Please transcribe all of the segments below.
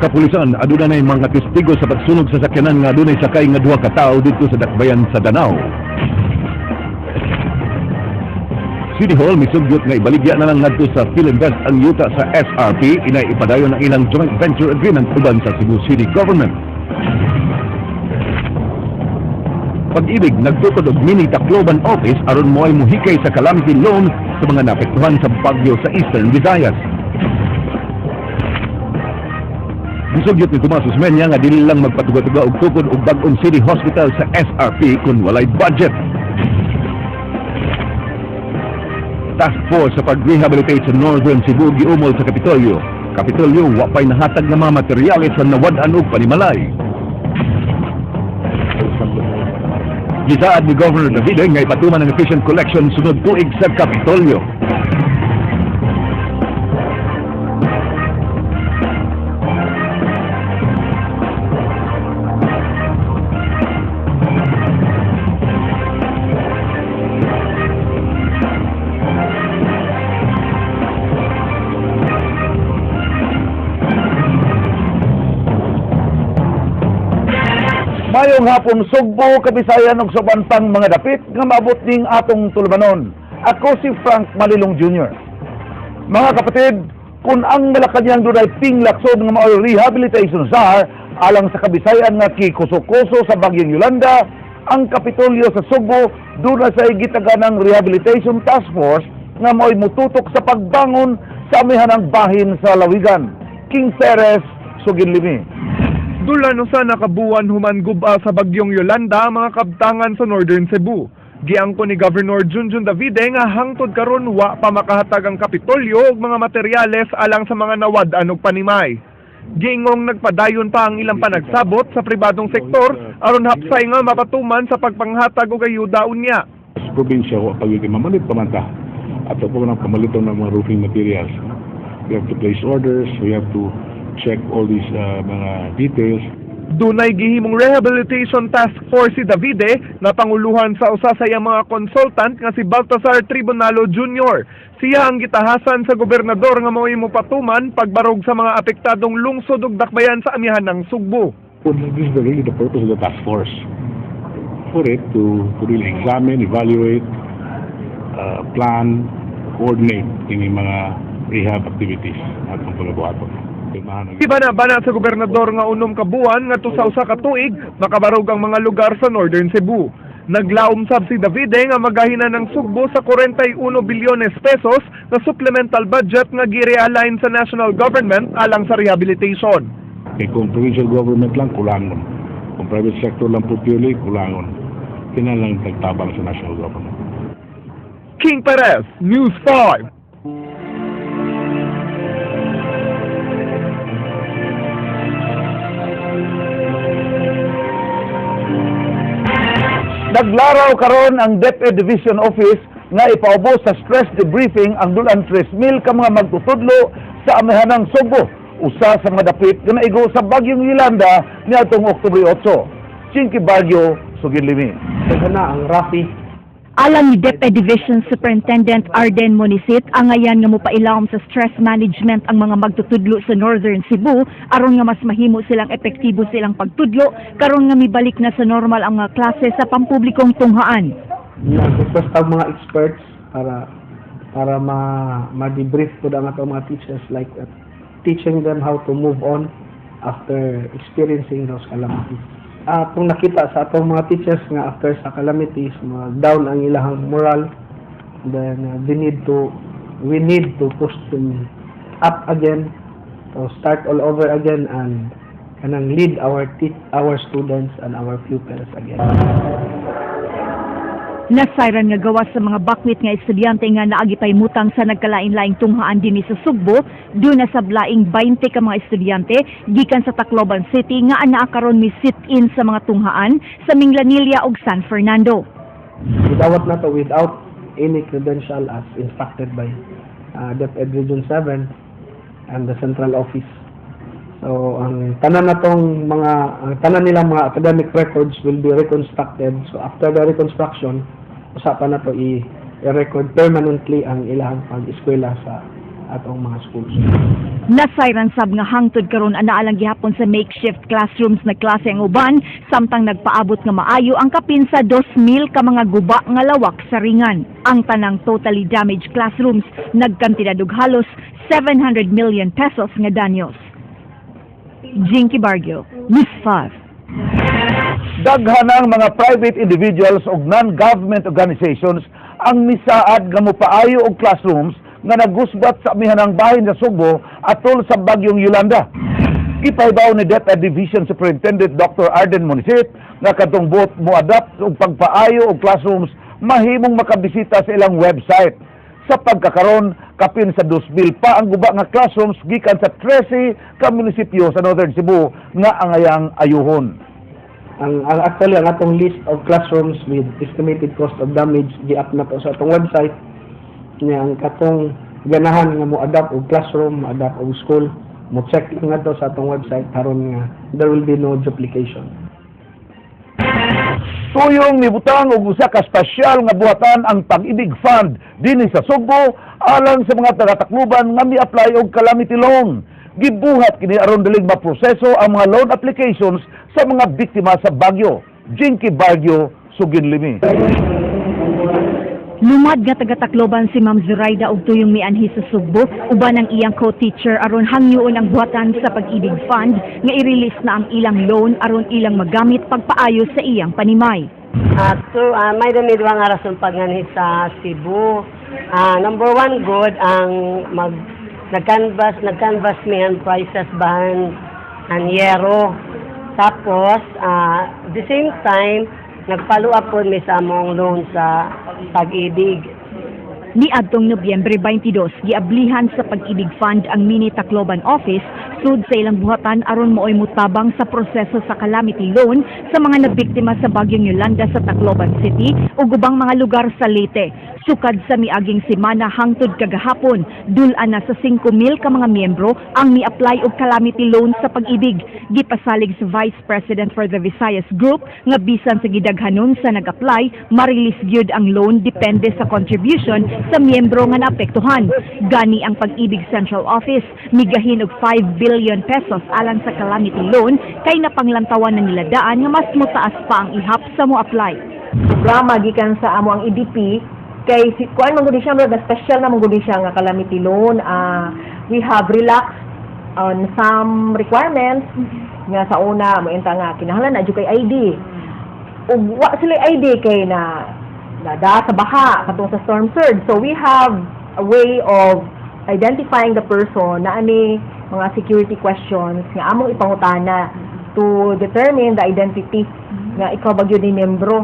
Kapulisan, aduna nay mga testigo sa pagsunog sa sakyanan nga adunay sakay nga duha ka tawo didto sa dakbayan sa Danao. City Hall misugyot nga ibaligya na lang ngadto sa Filinvest ang yuta sa SRP, inay ipadayon ang ilang joint venture agreement uban sa Cebu City Government. Pag-IBIG nagtukod og mini Tacloban office aron moay muhikay sa calamity loan sa mga naapektuhan sa bagyo sa Eastern Visayas. Misugyot ni Tomas Osmeña nga dili lang magpatuga-tuga og tukod og bag-ong city hospital sa SRP kung walay budget. Task force sa pag-rehabilitate sa Northern Cebu giumol sa Kapitolyo. Kapitolyo wa pay nahatag nga mga materyales sa nawad-an og panimalay. Gisaad ni Governor Davide nga ipatuman ang efficient collection sunod tuig sa Kapitolyo. Mayong hapon Sugbo, Kabisayan ug sa uban pang mga dapit nga maabot ning atong tulumanon. Ako si Frank Malilong Jr. Mga kapatid, kung ang Malacañang dunay pinglaksod nga maoy rehabilitation czar alang sa Kabisayan nga kikuso-kuso sa bagyong Yolanda, ang Kapitolyo sa Sugbo duna sa gitaganang Rehabilitation Task Force nga maoy mututok sa pagbangon sa amihanang bahin sa lawigan. King Perez, Suginlimi. Dula no sa nakabuwan human guba sa bagyong Yolanda ang mga kabtangan sa Northern Cebu. Giangko ni Governor Junjun Davide nga hangtod karon wa pa makahatag ang Kapitolyo og mga materyales alang sa mga nawad-an og panimay. Giingong nagpadayon pa ang ilang panagsabot sa pribadong sektor aron hapsay nga mapatuman sa pagpanghatag og ayuda unya. Sa probinsya, wa pag mamalit pa man ta. At pa man ang pamaliton ng mga roofing materials. No? We have to place orders, we have to check all these mga details. Dunay gihimong Rehabilitation Task Force si Davide na panguluhan sa usa sa iyang mga consultant nga si Baltasar Tribunalo Jr. Siya ang gitahasan sa gobernador nga mao'y mopatuman pagbarog sa mga apektadong lungsod ug dakbayan sa amihan ng Sugbo. Well, this is really the purpose of the task force. For it to really examine, evaluate, plan, coordinate ini mga rehab activities atong pagabuhaton. Iba na bana sa gobernador nga 6 ka buwan ngadto sa usa ka tuig makabarog ang mga lugar sa Northern Cebu. Naglaom sab si Davide nga magahina ng Sugbo sa 41 bilyones pesos na supplemental budget nga gi-realign sa national government alang sa rehabilitation. Kay kung provincial government lang, kulangon. Kung private sector lang po purely, kulangon. Kinahanglan tagtabang sa national government. King Perez, News 5. Naglaraw karon ang DepEd Division Office nga ipaubos sa stress debriefing ang dulan 3,000 ka mga magtutudlo sa amihanang Sugbo, usa sa mga dapit nga naigo sa bagyong Yolanda niadtong Oktubre 8. Chinky Baguio, Suginlimi. na ang Rafi. Alang ni DepEd Division Superintendent Arden Monisit, angayan nga mopailawom sa stress management ang mga magtutudlo sa Northern Cebu aron nga mas mahimo silang epektibo silang pagtudlo karon nga mibalik na sa normal ang mga klase sa pampublikong tunghaan. Nag-request ang mga experts para para ma ma-debrief po ang atong mga teachers, like teaching them how to move on after experiencing those calamities. Kung nakita sa atong mga teachers nga after sa calamities, down ang ilahang moral, then they need to we need to push them up again, to start all over again and kanang lead our students and our pupils again. Nasayran nga gawas sa mga bakwit nga estudyante nga naagipay mutang sa nagkalain-laing tunghaan dinhi sa Sugbo, duna sa laing 20 ka mga estudyante gikan sa Tacloban City nga anaa karon mi sit-in sa mga tunghaan sa Minglanilla ug San Fernando. Gidawat na to without any credential as instructed by DepEd Region 7 and the central office. So ang tanan na tong mga ang tanan nilang mga academic records will be reconstructed. So after the reconstruction, usa pa na to i-record permanently ang ilang pag-eskwela sa atong mga schools. Nasayran sab nga hangtod karon anaa lang gihapon sa makeshift classrooms na klase ang uban, samtang nagpaabot nga maayo ang kapin sa 2,000 ka mga guba nga lawak sa ringan. Ang tanang totally damaged classrooms nagkantidad og halos 700 million pesos nga danyos. Jinky Barrio, News 5. Daghan ang mga private individuals ug non-government organizations ang misaad nga mopaayo og classrooms nga nagusbat sa amihanang bahin sa Sugbo atol sa bagyong Yolanda. Gipahibaw ni DepEd Division Superintendent Dr. Arden Monisit nga kadtong buot mo-adapt og pagpaayo og classrooms mahimong makabisita sa ilang website. Sa pagkakaron, kapin sa 2,000 pa ang guba nga classrooms gikan sa 13 ka munisipyo sa Northern Cebu nga angayang ayuhon. Ang actually, ang atong list of classrooms with estimated cost of damage gi-up na to sa atong website niya. Ang katong ganahan nga mo adapt og classroom, mo adapt og school, mo check lang ngadto sa atong website aron nga there will be no duplication. Tuyong nibutang og usa ka espesyal nga buhatan ang Pag-ibig Fund dinhi sa Sugbo alang sa mga taga-Tacloban nga mi-apply og calamity loan. Gibuhat kini aron dalig maproseso ang mga loan applications sa mga biktima sa bagyo. Jinky Barrio, Sugin Limi. Lumad nga taga-Tacloban si Ma'am Zuraida og tuyong mianhi sa Sugbo uban ang iyang co-teacher aron hangyoon ang buhatan sa Pag-ibig Fund nga i-release na ang ilang loan aron ilang magamit pagpaayo sa iyang panimay. At so, may dami duha nga rason pagnganhi sa Cebu. Number one good ang mag nag-canvas mi ang prices bahan ang yero. Tapos, the same time, nag-follow up po mi sa among loan sa Pag-ibig. Niadtong Nobyembre 22, giablihan sa Pag-ibig Fund ang mini Tacloban office sud sa ilang buhatan aron maoy mutabang sa proseso sa calamity loan sa mga nabiktima sa bagyong Yolanda sa Tacloban City ug ubang mga lugar sa Leyte. Sukad sa miaging semana hangtod kagahapon, dul-an na sa 5,000 ka mga miyembro ang mi-apply og calamity loan sa Pag-ibig. Gipasalig sa Vice President for the Visayas Group nga bisan sa gidaghanon sa nag-apply, ma-release gyud ang loan depende sa contribution sa miyembro nga naapektuhan. Gani ang Pag-ibig Central Office migahin og 5 billion pesos alang sa calamity loan kay napanglantawan na nila daan nga mas motaas pa ang ihap sa mo-apply. Programa gikan sa amo ang EDP kay si kuan man gud siya, murag na special na man gud siya nga calamity loan. We have relaxed on some requirements nga sa una mointa nga kinahanglan na jud kay ID ug wa sila ID kay na nada sa baha katong sa storm surge, so we have a way of identifying the person na ani mga security questions nga among ipangutana to determine the identity nga ikaw ba gyud ni membro.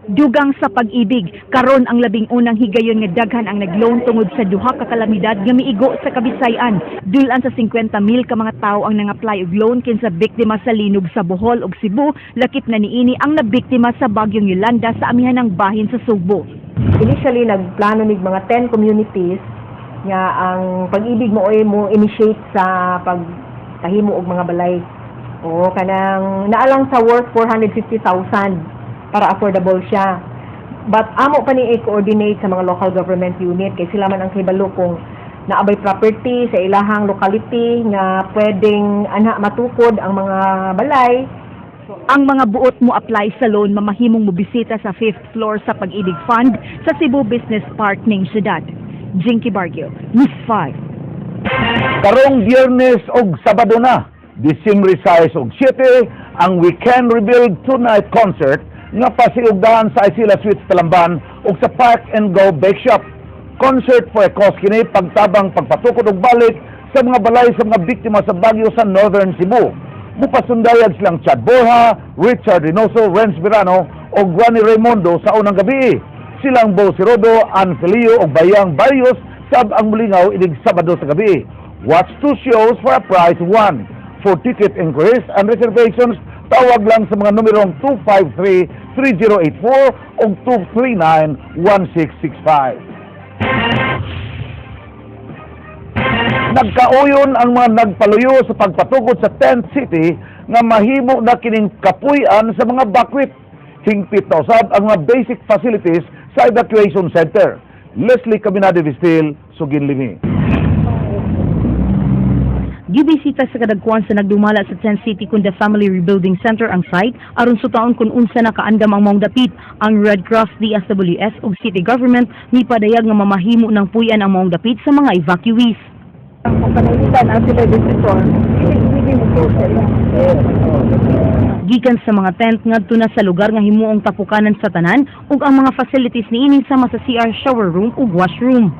Dugang sa Pag-ibig, karon ang 11 higayon nga daghan ang nagloan tungod sa duha ka kalamidad nga miigo sa Kabisayan. Dul-an sa 50 mil ka mga tawo ang nang-apply og loan kinsa biktima sa linog sa Bohol ug Cebu, lakip na niini ang nabiktima sa bagyong Yolanda sa amihanang bahin sa Sugbo. Initially, nagplano mig mga 10 communities nga ang Pag-ibig mo oy mo initiate sa pagtahimo og mga balay. O kanang naalang sa worth 450,000 para affordable siya. But amo pa ni i-coordinate sa mga local government unit kay sila man ang kahibalo kung naabay property sa ilahang locality nga pwedeng ana matukod ang mga balay. Ang mga buot mo apply sa loan mamahimong mobisita sa 5th floor sa Pag-ibig Fund sa Cebu Business Park ning syudad. Jinky Barrio, News 5. Karong Biyernes og Sabado na, Disyembre 6 ug 7, ang We Can Rebuild Tonight concert nga pasiugdahan sa Isila Suites Talamban ug sa Park and Go Bake Shop. Concert for a cause kini pagtabang pagpatukod og balik sa mga balay sa mga biktima sa bagyo sa Northern Cebu. Mupasundayag silang Chad Borja, Richard Reynoso, Renz Verano ug Ronnie Raymundo sa unang gabi. Silang Bo Sirodo, Anfelio ug Bayang Barrios sab ang mulingaw inig Sabado sa gabi. Watch two shows for a price of one. For ticket inquiries and reservations, tawag lang sa mga numerong 253-3084 o 239-1665. Nagkauyon ang mga nagpaluyo sa pagpatukod sa Tent City nga mahimo na kining kapuy-an sa mga bakwit. Hingpit na usab ang mga basic facilities sa evacuation center. Leslie Caminade Vistil, Sugin Limi. Gibisita sa kadagkuan sa nagdumala sa Tent City kun the Family Rebuilding Center ang site aron sutaon kung unsa na kaandam ang maong dapit. Ang Red Cross, DSWS ug City Government mipadayag nga mamahimo ng puy-an ang maong dapit sa mga evacuees. Kung pananglitan ang sila desisyon, hindi mo sila. Gikan sa mga tent ngadto na sa lugar nga himuong tapukanan sa tanan ug ang mga facilities niini sama sa CR, shower room ug washroom.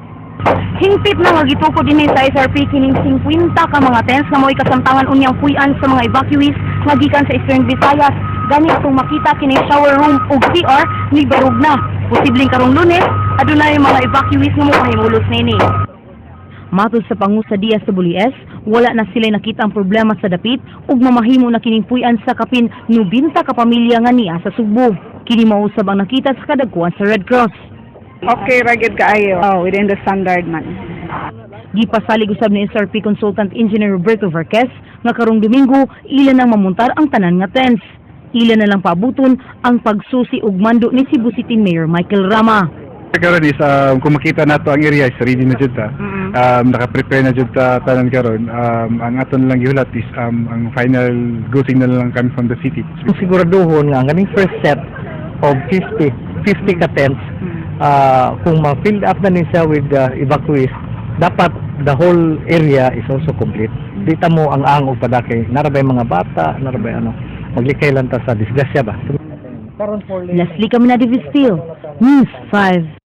Hingpit na nga gitukod dinhi sa SRP kining 50 ka mga tents nga mo'y kasamtangan unyang puy-an sa mga evacuees nga gikan sa Eastern Visayas. Gani atong makita kini shower room ug CR ni barug na. Posibleng karong Lunes adunay mga evacuees nga mopahimulos niini. Matod sa pangu sa DSWS, wala na sila nakita ang problema sa dapit ug mamahimo na kining puy-an sa kapin 90 ka pamilya nga niya sa Sugbo. Kini mausab ang nakita sa kadagkuan sa Red Cross. Okay ra gyud kaayo. Oh, within the standard man. Gipasalig usab ni SRP Consultant Engineer Roberto Varquez nga karong Domingo ila nang mamuntar ang tanan nga tents. Ila na lang paabuton ang pagsusi ug mando ni Cebu City Mayor Michael Rama. Karon is kung makita nato ang area is ready na jud ta. Naka-prepare na jud ta tanan karon. Ang aton lang gihulat is ang final go signal lang kami from the city. Siguraduhon nga ang kaning first set of 50 ka tents, kung ma-filled up na ni siya with the evacuees, dapat the whole area is also complete. Di ta mo ang ang og padakay, narabay mga bata, narabay ano, maglikay lang ta sa disgrasya ba. Leslie Caminada Vistil, News 5.